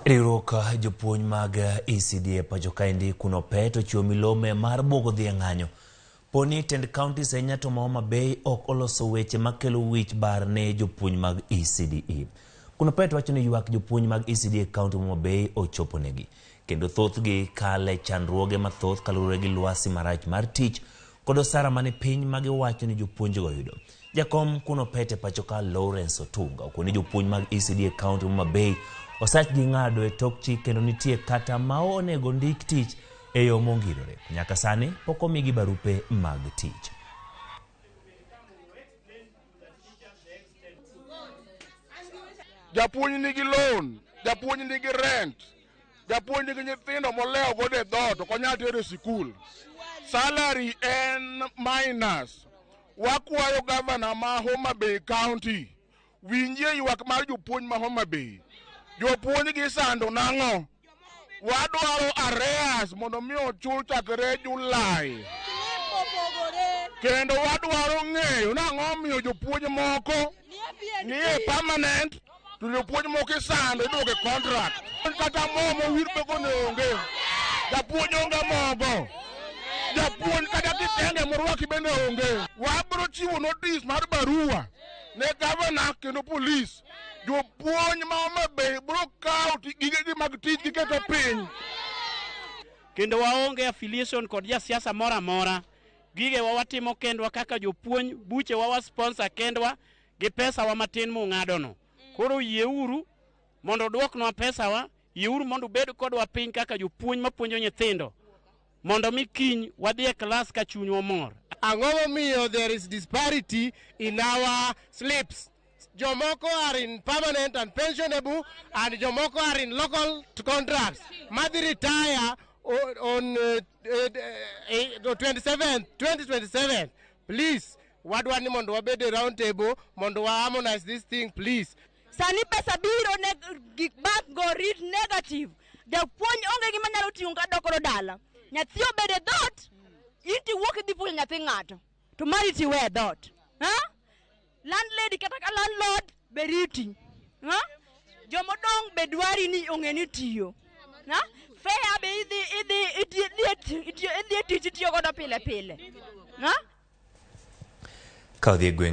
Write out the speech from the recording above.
Riwruok jopuonj mag ECD e pacho kaendi KUNOPET ochiwo milome mar buogo dhi e ng'anyo. Poni tend counties ahinya to ma Homa Bay ok oloso weche makelo wich bar ne jopuonj mag ECDE. KUNOPET wacho ni ywak jopuonj mag ECD e county ma Homa Bay ochopo negi. Kendo thothgi kale chandruoge mathoth kaluwore gi lwasi marach mar tich kod osara mani piny ma giwacho ni jopuonjgo yudo. Jakom KUNOPET e pacho ka Lawrence Otunga okoni jopuonj mag ECD e county ma Homa Bay osachgi ng'ado e tok chik kendo nitie kata ma onego ndik tich e yo mongirore. Nyaka sani pok omigi barupe mag tich. Japuonj nigi loan, japuonj nigi rent, japuonj nigi nyithindo molewo godo e dhoot ok onyal tero e sikul. Salary en minus. Wakwayo gavana ma Homa Bay County winjie ywak mar jopuonj ma Homa Bay. Jopuonj gi sando nang'o? Wadwaro arrears mondo mi ochul chakre Julai. Kendo wadwaro ng'eyo nang'o miyo jopuonj moko nie permanent to jopuonj moko isando iduoke contract. Kata mo mowir bego ne onge. Japuonj onge mogo. Japuonj kata kitenge morwaki bende onge. Wabro chiwo notice mar barua ne gavana kendo polis. Jopuonj ma Homa Bay bro kawo gigegi mag tich giketo piny. Kendo waonge affiliation kod jasiasa moro amora. Gigewa watimo kendwa kaka jopuonj, buchewa wa sponsor kendwa gi pesawa matin mung'adono. Koro yieuru mondo duoknwa pesawa, yieuru mondo ubed kodwa piny kaka jopuonj mapuonjo nyithindo mondo mi kiny wadhi e klas ka chunywa mor. Ang'o momiyo there is disparity in our slips? Jomoko are in permanent and pensionable and jomoko are in local contracts. Madhi retire on 27, 2027. Please, wadwa ni mondo wabed e round table mondo wa harmonize this thing, please. Sani pesa biro ne gik bank go read negative. Japuonj onge gima nyalo ting'o ka dok godo dala. Nyathi obedo e dhoot, in tiwuok idhi puonjo nyathi ng'ato. To mari tiwe e dhoot. Ha? Landlady kata ka landlord be riti. Ha? Jomodong' be dwari ni ong'e ni tiyo. Ha? Fare be idhi idhi idhi idhi e tich itiyo godo pile pile. Ha? Ka odhi e gweng'